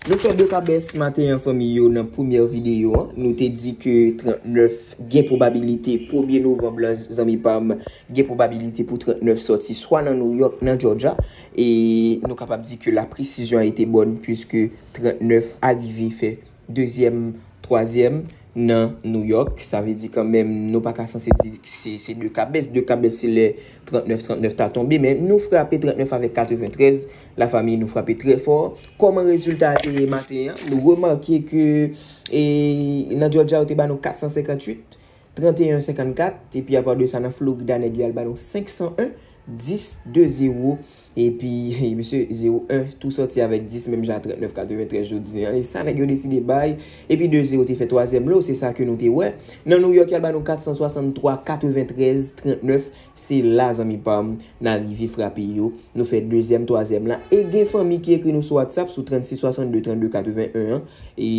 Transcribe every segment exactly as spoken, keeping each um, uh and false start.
Nou fè de kabès maten an, fanmi yo, nan premyè videyo an. Nou te di ke trannèf gen pwobabilite, premye novanm lan, zanmi pa m, gen pwobabilite pou trannèf sòti swa nan New York, nan Georgia. E nou kapab di ke la presizyon a ete bòn, puiske trannèf arive fè dezyèm, twazyèm nan New York. Sa vle di kanmenm, nou pa ka sanse di se, se de kabès. De kabès, se lè trannèf, trannèf ta tonbe, men nou frape trannèf avèk katreventrèz. Lafanmi, nou frape trè fò. Kòman rezilta a te ye maten an? Nou remake ke, e, nan Georgia, yo te ba nou katsansenkantuit, tranteyen senkannkat, epi apa de sa, nan Florida, nèg yo al ba nou senk san en, dis, de zewo, epi, mesye, zewo en tou sòti avèk dis, menm jan a trannèf katreventrèz jodi an. E sa nèg yo deside bay, epi de zewo te fè twazyèm lo, se sa ke nou te wè. Nan New York, y al ba nou katsanswasanntwa katreventrèz trannèf, se la, zanmi pa m, n arive frape yo. Nou fè dezyèm, twazyèm la. E gen fanmi ki ekri nou sou WhatsApp, sou trannsis swasannde trannde katreven en an. E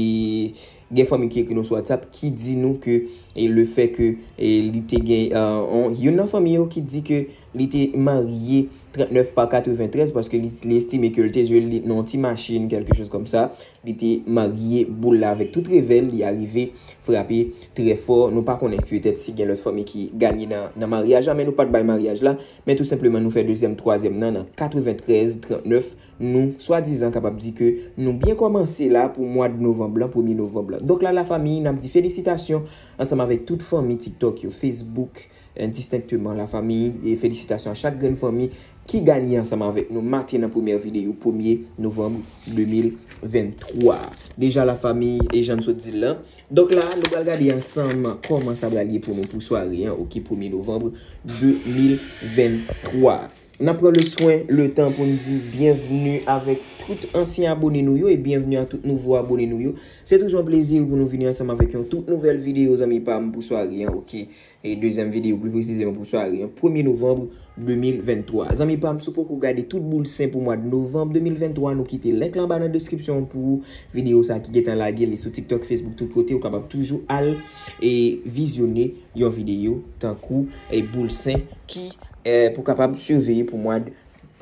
gen fanmi ki ekri nou sou WhatsApp ki di nou ke, e le fè ke, e li te gen, e, on, youn nan fanmi yo ki di ke li te marye trannèf pa katreventrèz paske li, li estime ke li te jwe li nan yon ti machin, kèlke choz kòmsa. Li te marye boul la avèk tout revè l, li arive frape trè fò. Nou pa konnen petèt si gen lòt fanmi ki ganye nan, nan maryaj la, men nou pa t bay maryaj la. Men tou senpleman, nou fè dezyèm, twazyèm nan, nan katreventrèz trannèf. Nou, swadizan, kapab di ke nou byen kòmanse la pou mwa de novanm lan, premye novanm lan. Donk la, lafanmi, n ap di felisitasyon ansanm avèk tout fanmi TikTok yo, Facebook, endistenkteman, lafanmi, e felisitasyon a chak grenn fanmi ki ganye ansanm avèk nou maten nan premyè videyo, premye novanm de mil venntwa. Deja, lafanmi, e jan n sot di l lan. Donk la, nou pral gade ansanm kòman sa pral ye pou nou pou sware an, oke, premye novanm de mil venntwa. N ap pran le swen, le tan pou n di byenvni avèk tout ansyen abone nou yo e byenvni a tout nouvo abone nou yo. Se toujou yon plezi pou nou vini ansanm avèk yon tout nouvèl videyo, zanmi pa m, pou sware an, oke? E dezyèm videyo, pli presizeman pou sware an, premye novanm de mil venntwa. Zanmi pa m, si w poko gade tout boul sen pou mwa de novanm de mil venntwa, nou kite link lan anba nan deskripsyon pou videyo sa ki gentan lage, li sou TikTok, Facebook, tout kote, ou kapab toujou al e vizyone yon videyo tankou, e, boul sen ki, e, pou kapab siveye pou mwa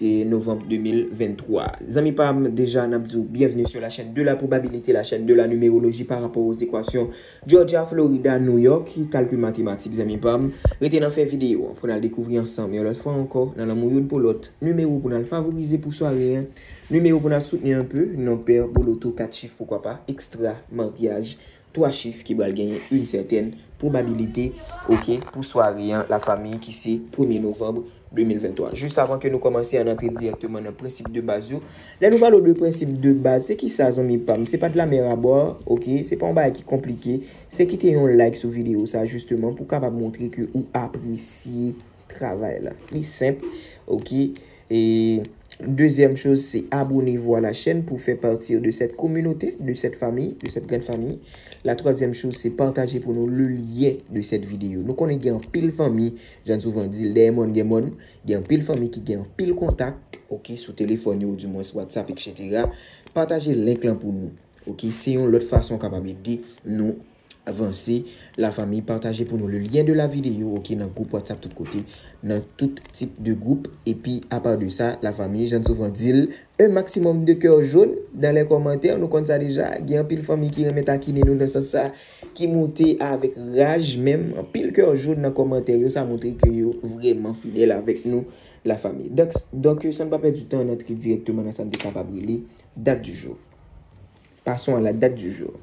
de novanm de mil venntwa. Zanmi pa m, deja n ap di w byenvni sur la chaîne de la probabilité, la chaîne de la numérologie par rapport aux équations Georgia, Florida, New York, kalkil matematik, zanmi pa m. Rete nan fè videyo an pou n al dekouvri ansanm yon lòt fwa ankò nan lanmou youn pou lòt, nimewo pou n al favorize pou sware an, nimewo pou n al soutni anpe, non pè, boloto, kat chif, poukwa pa, ekstra, maryaj, twa chif ki pral genyen yon sètèn pwobabilite, oke, pou sware an, lafanmi, ki se premye novanm de mil venntwa. Jis avan ke nou kòmanse, ann antre dirèkteman nan prensip de baz yo. Lè nou pale de prensip de baz, se kisa, zanmi pa m? Se pa de la mer à boire, oke? Se pa yon bagay ki konplike. Se kite yon like sou videyo sa, jisteman, pou w kapab montre ke ou apresye travay la. Li senp, oke? E dezyèm choz, se abonnez-vous à la chaîne pour faire partie de cette communauté, de cette famille, de cette grande famille. La troisième chose, c'est partager pour nous le lien de cette vidéo. Nou konnen gen anpil fanmi, jan n souvan di l, dèyè mòn gen mòn, gen anpil fanmi ki gen anpil kontak, oke, sou telefòn yo, oudimwens WhatsApp, etsetera. Pataje link lan pou nou, oke? Se yon lòt fason w kapab ede nou avanse, lafanmi. Pataje pou nou le lien de la vidéo, oke, nan gwoup WhatsApp tout kote, nan tout tip de gwoup. Epi, apa de sa, lafanmi, jan n souvan di l, un maximum de cœur jaune dans les commentaires. Nou konn sa deja, gen anpil fanmi ki renmen takine nou nan sans sa, ki moute avèk raj menm, anpil cœur jaune nan kòmantè yo, sa montre ke yo vrèman fidèl avèk nou, lafanmi. Donk, donk, san n pa pèdi tan, ann antre dirèkteman nan sa n te kapab rele date du jour. Passons à la date du jour.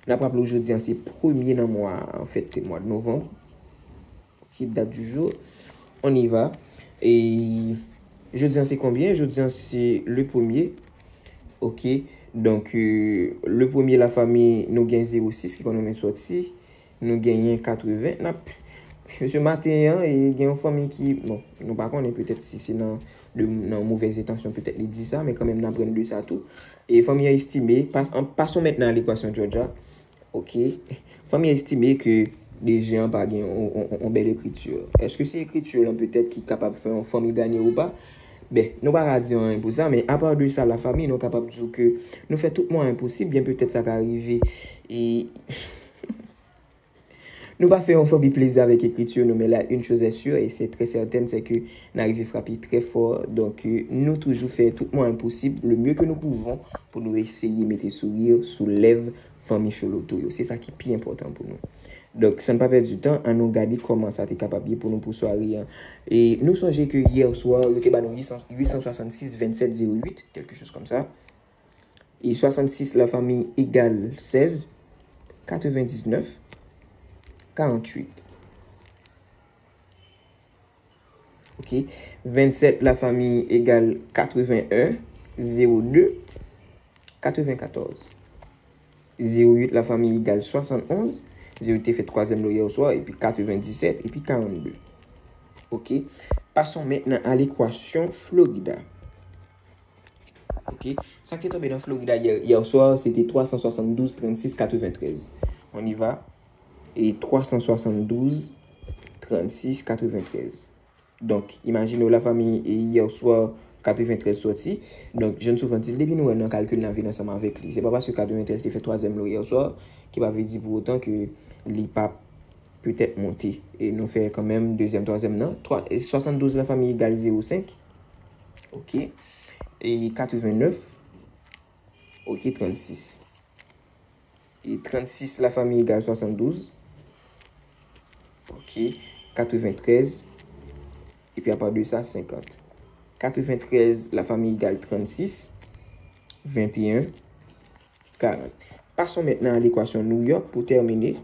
N ap raple w, jodi an se premye nan mwa, anfèt, mwa de novanm. Ok, date du jour. On y va. E jodi an se konbyen? Jodi an se le premye. Ok. Donk, euh, le premye, lafanmi, nou gen zewo sis ki konn renmen sòti. Nou genyen katreven. N ap, mesye, maten an, e gen yon fanmi ki, bon, nou pa konnen, petèt si se nan, de, nan movèz entansyon, petèt li di sa, men kanmenm n aprann de sa tou. E fanmi an estime, pas-, an, passons maintenant à l'équation Georgia. Ok. Fanmi an estime ke D G an pa gen yon, yon, yon, yon bèl ekriti. Èske se ekriti lan petèt ki kapab fè yon fanmi ganye ou pa? Ben, nou pa ka di anyen pou sa, men apa de sa, lafanmi, nou kapab di w ke nou fè tout mwayen posib, byen petèt sa ka rive. E Nou pa fè yon fanmi plezi avèk ekriti yo, non, men la, une chose est sûre, et c'est très certaine, c'est que n arive frape trè fò. Donk, euh, nou toujou fè tout mwayen posib, le mieux que nous pouvons, pou nou eseye mete souri sou lèv fanmi Choloto yo. Se sa ki pi enpòtan pou nou. Donk, san n pa pèdi tan, ann nou gade kòman sa te kapab ye pou nou pou sware an. E nou sonje ke yè swa, yo te ba nou huit cent, huit cent soixante-six, vingt-sept zéro huit, quelque chose comme ça. E soixante-six la famille égale seize, quatre-vingt-dix-neuf, quarante-huit. Ok. Vingt-sept la famille égale quatre-vingt-un, zéro deux, quatre-vingt-quatorze. Zéro huit la famille égale soixante-onze. Zéro huit te fè twazyèm lo yè swa, epi quatre-vingt-dix-sept, epi quarante-deux. Ok. Passons maintenant à l'équation Florida. Ok. Sa ki te tonbe nan Florida yè, yè swa, se te trois cent soixante-douze, trente-six, quatre-vingt-treize. On y va. E trois cent soixante-douze, trente-six, quatre-vingt-treize. Donk, imajine w la fanmi, e yè swa, quatre-vingt-treize sòti. Donk, jan n souvan di l, depi nou wè nan kalkil nan vin ansanm avèk li. Se pa paske quatre-vingt-treize te fè twazyèm lo yè swa, ki pa vle di pou otan ke li pa petèt monte. E nou fè kanmenm dezyèm, twazyèm nan. Twa, e soixante-douze la famille égale zéro cinq. Ok. E quatre-vingt-neuf. Ok, trente-six. E trente-six la famille égale soixante-douze. Ok. Quatre-vingt-treize. Epi apa de sa, cinquante. Quatre-vingt-treize la famille égale trente-six. Vingt-et-un. Quarante. Passons maintenant à l'équation New York pour terminer.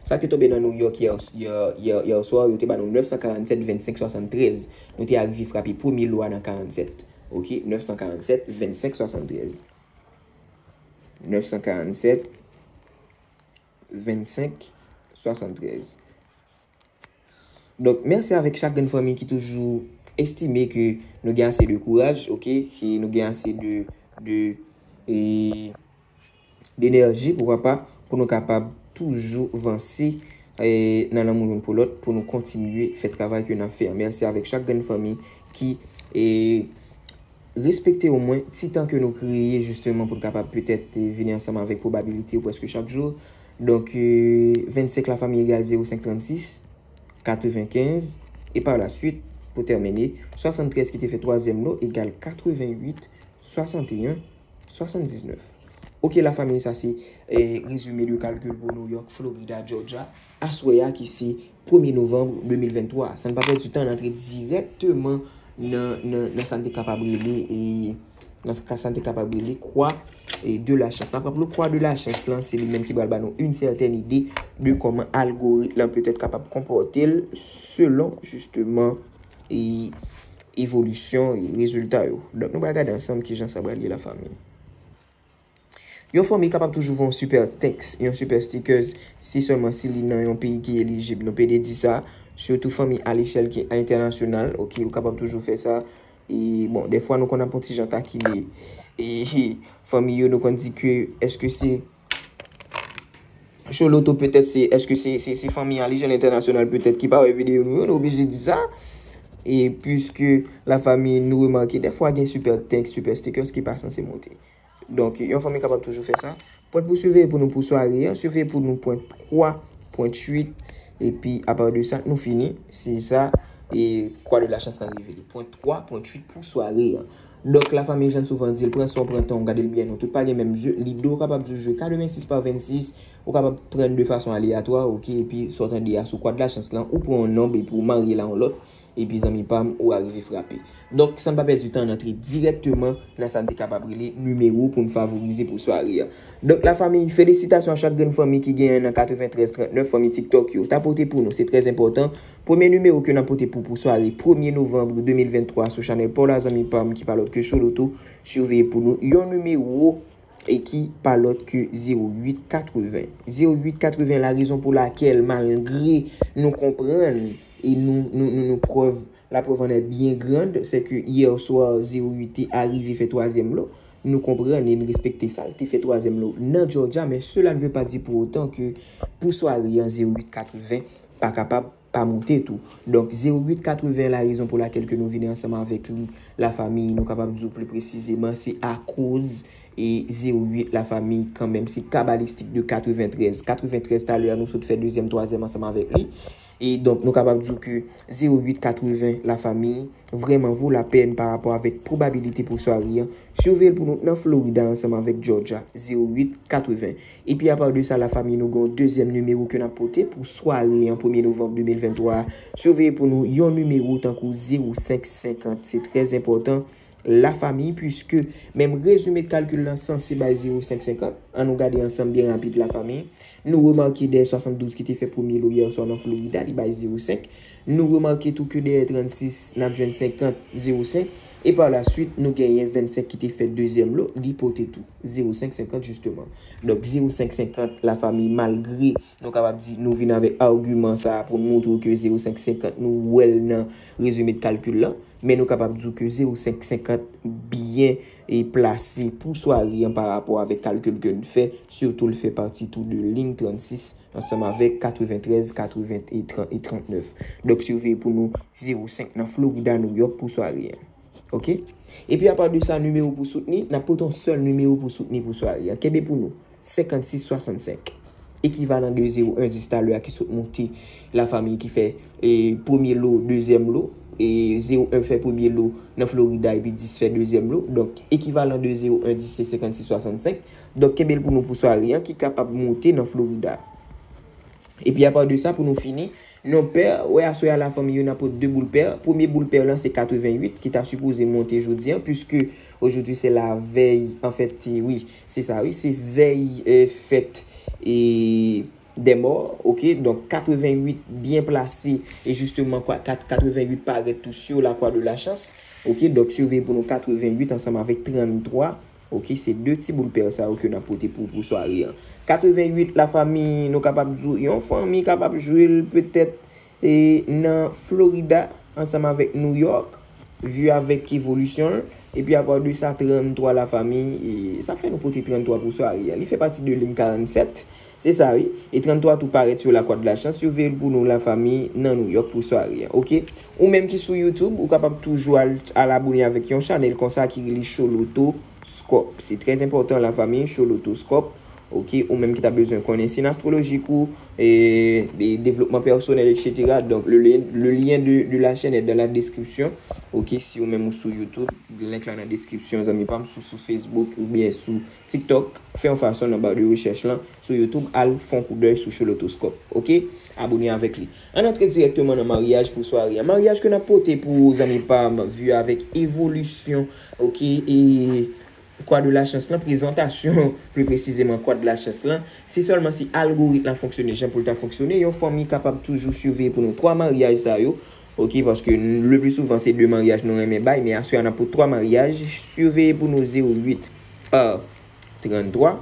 Sa te tonbe nan New York yè, yè, yè, yè swa, yo te ba nou neuf cent quarante-sept, vingt-cinq, soixante-treize. Nou te arive frape premye lo a nan quarante-sept. Ok, neuf cent quarante-sept, vingt-cinq, soixante-treize. Neuf cent quarante-sept, vingt-cinq, soixante-treize. Donk, mèsi avèk chak grenn fanmi ki toujou estime ke nou gen ase de kouraj, ok, ke nou gen ase de, de, e, de enèji, poukwa pa, pou nou kapab toujou vanse, e, nan lanmou youn pou lòt, pou nou kontinye fè travay ke n ap fè an. Mèsi avèk chak grenn fanmi ki, e, respekte omwen ti tan ke nou kreye jisteman pou n kapab petèt, e, vini ansanm avèk pwobabilite yo prèske chak jou. Donk, e, vennsenk la fanmi egal zewo senk trannsis, katrevenkenz, e pa la swit, pou tèmine, swasanntrèz ki te fè twazyèm lo egal katrevenwit, swasanteyen, swasanndiznèf. Ok, la fanmi, sa se, e, rezime de kalkil pou New York, Florida, Georgia, aswè a ki se premye novanm de mil venntwa. San n pa pèdi tan, n antre dirèkteman nan, nan, nan sa n te kapab rele, e, nan sa n te kapab rele kwa, e, de la chans. N ap raple kwa de la chans lan, se li menm ki pral ba nou yon sètèn ide de kòman algoritm lan petèt kapab konpòte l selon, jisteman, e, evolisyon e rezilta yo. Donk, nou pral gade ansanm kijan sa pral ye, la fanmi. Yon fanmi kapab toujou voye yon super thanks, yon super stickers, si sèlman si li nan yon peyi ki elijib. Nou pede di sa, sitou fanmi a lechèl ki entènasyonal, ok, ou kapab toujou fè sa. E, bon, dèfwa nou konn ap yon ti jan takine, e, fanmi yo, nou konn di ke, èske se Choloto, petèt se, èske se, se, se fanmi a lechèl entènasyonal petèt ki pa wè videyo nou yo, nou oblije di sa. E piske la fanmi, nou remake, dèfwa gen super thanks, super stickers ki pa sanse monte. Donk, yon fanmi kapab toujou fè sa. Pwent pou siveye pou nou pou sware an, siveye pou nou pwent twa, pwent uit, epi apa de sa, nou fini. Se sa, e kwa de la chans lan revele. Pwent twa, pwent uit pou sware an. Donk, la fanmi, jan n souvan di l, pran san w, pran tan w, gade l byen non. Tout pa gen menm je. Lide w kapab toujou jwe katrevensis pa vennsis, ou kapab pran de fason aleyatwa, ok, epi sa w tande a sou kwa de la chans lan, ou pran yon nonb epi ou marye l a yon lòt, epi zanmi pa m, ou arive frape. Donk, san n pa pèdi tan, n antre dirèkteman nan sa n te kapab rele nimewo pou n favorize pou sware a. Donk, la fanmi, felisitasyon a chak grenn fanmi ki genyen nan katreventrèz trannèf, fanmi TikTok yo. Tapote pou nou, se trè enpòtan. Premye nimewo ke n ap pote pou, pou sware premye novanm de mil venntwa sou chanèl pa w la, zanmi pa m, ki pa lòt ke Choloto, siveye pou nou yon nimewo e ki pa lòt ke zewo uit katreven. Zewo uit katreven, la rezon pou lakèl, malgre nou konprann e nou, nou, nou, nou prèv, la preuve en est bien grande, se ke yè swa, zewo uit te arive fè twazyèm lo. Nou konprann e n respekte sa, l te fè twazyèm lo nan Georgia, men cela ne veut pas dire pour autant ke pou sware an, zewo uit katreven pa kapab pa monte tou. Donk, zewo uit katreven, la rezon pou lakèl ke nou vini ansanm avèk li, la fanmi, nou kapab di w pli presizeman, se akoz, E zewo uit, lafanmi, kanmenm, se kabalistik de katreventrèz. Katreventrèz, talè a, nou sot fè dezyèm, twazyèm ansanm avèk li. E donk, nou kapab di w ke zewo uit katreven, lafanmi, vrèman vo lapèn pa rapò avèk pwobabilite pou sware an. Siveye l pou nou nan Florida ansanm avèk Georgia, zewo uit katreven. Epi apa de sa, lafanmi, nou gen yon dezyèm nimewo ke n ap pote pou sware an premye novanm de mil venntwa a. Siveye pou nou yon nimewo tankou zewo senk senkant. Se trè enpòtan, lafanmi, puiske menm rezime de kalkil lan sanse bay zewo senk senkant. Ann nou gade ansanm byen rapid, lafanmi. Nou remake dèyè swasanndouz ki te fè premye lo yè swa nan Florida, li bay zewo senk. Nou remake tou ke dèyè trannsis, n ap jwenn senkant, zewo senk. E pa la swit, nou genyen vennsenk ki te fè dezyèm lo, li pote tou zewo senk senkant, jisteman. Donk, zewo senk senkant, lafanmi, malgre nou kapab di nou vin avèk agiman sa a pou n montre w ke zewo senk senkant, nou wè l nan rezime de kalkil lan, men nou kapab di w ke zewo senk senkant byen e plase pou sware an pa rapò avèk kalkil ke n fè, sitou l fè pati tou de liy trannsis ansanm avèk katreventrèz, katreven e trannèf. Donk, siveye pou nou zewo senk nan Florida, New York pou sware an. Oke? Epi apa de sa, nimewo pou soutni, n ap pote yon sèl nimewo pou soutni pou sware an. Kenbe pou nou, senkannsis swasannsenk. Ekivalan de zewo en dis talè a ki sot monte, lafanmi, ki fè, e, premye lo, dezyèm lo, e zewo en fè premye lo nan Florida epi dis fè dezyèm lo. Donk, ekivalan de zewo en dis se senkannsis swasannsenk. Donk, kenbe l pou nou pou sware an ki kapab monte nan Florida. Epi apa de sa, pou nou fini, non pè, wè aswè a lafanmi yo n ap pot de boul pè. Premye boul pè lan se katreven uit ki ta sipoze monte jodi an, puiske aujourd'hui c'est la veille, an fèt, wi, se sa, wi, se vèy, e, fèt, e, dè mò, oke? Donk, katreven uit byen plase, e jisteman, kwa, kat-, katreven uit parèt tou sur la croix de la chance, oke? Donk, siveye pou nou katreven uit ansanm avèk tranntrwa, oke? Se de ti boul pè sa yo ke n ap pote pou, pou sware an. Katreven uit, lafanmi, nou kapab di w, yon fanmi kapab jwe l petèt, e, nan Florida, ansanm avèk New York, vi avèk evolisyon l. Epi apa de sa, tranntrwa, lafanmi, e sa fè nou pote tranntrwa pou sware an. Li fè pati de liy karannsèt, se sa, wi. E tranntrwa tou parèt sur la croix de la chance, siveye l pou nou, lafanmi, nan New York pou sware an, oke? Ou menm ki sou YouTube, ou kapab toujou al, al abone avèk yon chanèl konsa ki rele Choloto Scope. Se trè enpòtan, lafanmi, Choloto Scope. Oke, ou menm ki ta bezwen konnen siy astwolojik ou, e, e devlopman pèsonèl, et cetera. Donk, le, le, le lien de, de la chaîne est dans la description. Oke, si ou menm ou sou YouTube, link la nan deskripsyon, zanmi pa m, sou, sou Facebook oubyen sou TikTok, fè yon fason nan ba de rechèch lan, sou YouTube, al fè yon koudèy sou Choloto Scope. Oke? Abone avèk li. Ann antre dirèkteman nan maryaj pou sware an. Maryaj ke n ap pote pou zanmi pa m, vi avèk evolisyon, oke, e kwa de la chans lan, prezantasyon, pli presizeman, kwa de la chans lan, se sèlman si algorit la fonksyone jan pou l ta fonksyone, yon fanmi kapab toujou siveye pou nou twa maryaj sa yo, oke, paske le pli souvan se de maryaj nou renmen bay, men aswè a n ap pot twa maryaj, siveye pou nou zewo uit pa tranntrwa,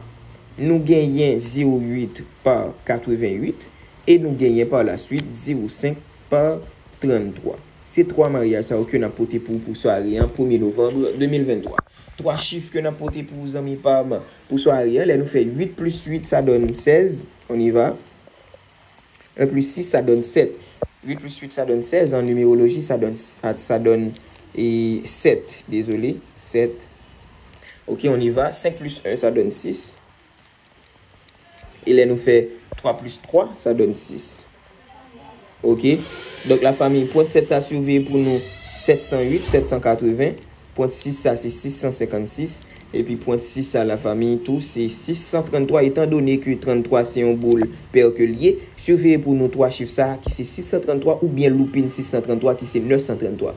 nou genyen zewo uit pa katreven uit, e nou genyen pa la swit zewo senk pa tranntrwa. Se twa maryaj sa yo ke n ap pote pou, pou sware an, premye novanm de mil venntwa. Twa chif ke n ap pote pou zanmi pa m pou sware an, lè nou fè uit plis uit, sa donn sèz. On y va. En plis sis, sa donn sèt. Uit plis uit, sa donn sèz. An nimeroloji, sa donn, sa, sa donn, e, sèt. Dezole, sèt. Oke, on y va. Senk plis en, sa donn sis. E lè nou fè twa plis twa, sa donn sis. Oke? Donk, lafanmi, pwent sèt sa siveye pou nou sèt san uit, sèt san katreven. Pwent sis sa, se sis san senkannsis. Epi pwent sis sa, lafanmi, tou, se sis san tranntrwa, etandone ke tranntrwa se yon boul pè ke l ye. Siveye pou nou twa chif sa, ki se sis san tranntrwa, oubyen loupin sis san tranntrwa, ki se nèf san tranntrwa.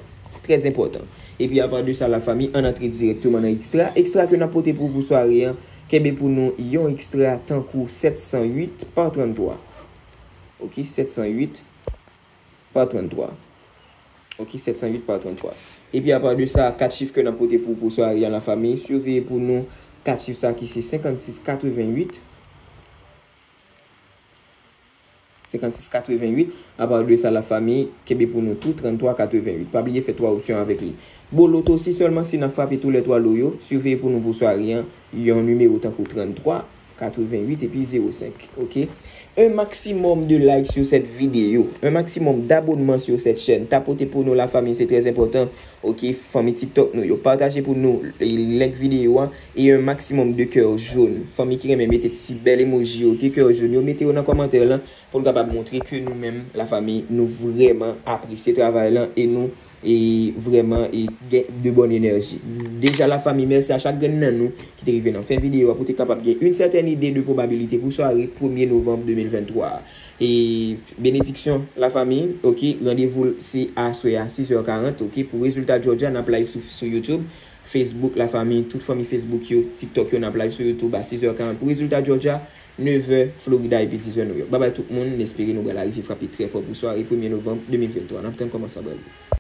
Trè enpòtan. Epi apa de sa, lafanmi, ann antre dirèkteman nan ekstra. Ekstra ke n ap pote pou, pou sware an, kenbe pou nou yon ekstra tankou sèt san uit pa tranntrwa. Oke, sèt san uit pa tranntrwa. Oke, sèt san uit pa tranntrwa. Epi apa de sa, kat chif ke n ap pote pou, pou sware an, lafanmi, siveye pou nou kat chif sa ki se senkannsis katreven uit. Senkannsis katreven uit. Apa de sa, lafanmi, kenbe pou nou tou tranntrwa katreven uit. Pa bliye fè twa opsyon avèk li. Bon, loto, si sèlman si n ap frape tou lè twa lo yo, siveye pou nou pou sware an, yon nimewo tankou tranntrwa, katreven uit epi zewo senk. Oke? un maximum de like sur cette vidéo, un maximum d'abonnement sur cette chaîne. Tapote pou nou, lafanmi, se trè enpòtan. Ok, fanmi TikTok nou yo, pataje pou nou, e, link videyo a, e un maximum de cœur jaune. Fanmi ki renmen mete ti bèl emoji yo, ki cœur jaune yo, mete yo nan kòmantè lan pou n kapab montre ke nou menm, lafanmi, nou vrèman apresye travay lan e nou e vrèman e gen de bòn enèji. Deja, lafanmi, mèsi a chak grenn nan nou ki te rive nan fen videyo a pou te kapab gen yon sètèn ide de pwobabilite pou sware premye novanm de mil venntwa a. E benediksyon, lafanmi, ok, randevou se aswè a sis è karant, ok, pou rezilta Georgia, n ap live sou, sou YouTube, Facebook, lafanmi, tout fanmi Facebook yo, TikTok yo, n ap live sou YouTube a sis è karant pou rezilta Georgia, nèf è Florida epi diz è New York. Babay tout moun, n espere nou pral rive frape trè fò pou sware premye novanm de mil venntwa. N ap tann kòman sa pral ye.